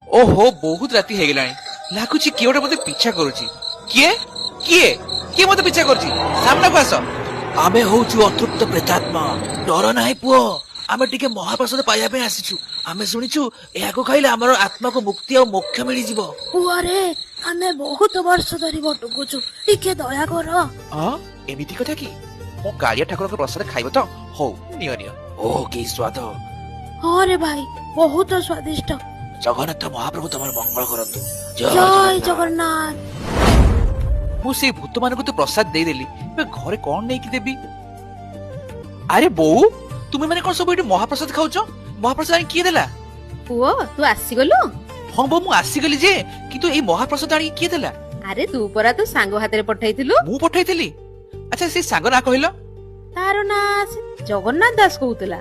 ଓହୋ, ବହୁତ ରାତି ହେଇଗଲାଣି। ଲାଗୁଛି କିଏ ଗୋଟେ ମତେ ପିଛା କରୁଛି। କିଏ କିଏ କିଏ ମତେ ପିଛା କରୁଛି? ସାମ୍ନାକୁ ଆସ। ଆମେ ହଉଛୁ ଅତୃପ୍ତ ପ୍ରେତାତ୍ମା। ଡର ନାହିଁ ପୁଅ, ଆମେ ଟିକେ ମହାପ୍ରସାଦ ପାଇବା ପାଇଁ ଆସିଛୁ। ଆମେ ଶୁଣିଛୁ ଏହାକୁ ଖାଇଲେ ଆମର ଆତ୍ମାକୁ ମୁକ୍ତି ଆଉ ମୋକ୍ଷ ମିଳିଯିବ। ପୁଅରେ, ଆମେ ବହୁତ ବର୍ଷ ଧରି ଭଟକୁଛୁ, ଟିକେ ଦୟା କର। ହଁ, ଏମିତି କଥା କି? ମୋ କାଳିଆ ଠାକୁରଙ୍କ ପ୍ରସାଦ ଖାଇବ ତ? ହଉ, ନିଅ ନିଅ। ଓ, କି ସ୍ୱାଦ! ହଁ ରେ ଭାଇ, ବହୁତ ସ୍ୱାଦିଷ୍ଟ। ଜଗନ୍ନାଥ ମହାପ୍ରଭୁ ତମର ମଙ୍ଗଳ କରନ୍ତୁ। ଜୟ ଜଗନ୍ନାଥ। ମୁଁ ସେଇ ଭୂତ ମାନଙ୍କୁ ତ ପ୍ରସାଦ ଦେଇଦେଲି, ଏବେ ଘରେ କଣ ନେଇକି ଦେବି? ଆରେ ବୋଉ, ତୁମେ ମାନେ କଣ ସବୁ ଏଠି ମହାପ୍ରସାଦ ଖାଉଛ? ମହାପ୍ରସାଦ ଆଣି କିଏ ଦେଲା? ପୁଅ, ତୁ ଆସିଗଲୁ? ହଁ ବୋଉ, ମୁଁ ଆସିଗଲି ଯେ, କିନ୍ତୁ ଏଇ ମହାପ୍ରସାଦ ଆଣିକି କିଏ ଦେଲା? ଆରେ, ତୁ ପରା ତୋ ସାଙ୍ଗ ହାତରେ ପଠେଇଥିଲୁ। ମୁଁ ପଠେଇଥିଲି? ଆଚ୍ଛା, ସେ ସାଙ୍ଗ ନା କହିଲ। ତାର ନାଁ ସେ ଜଗନ୍ନାଥ ଦାସ କହୁଥିଲା।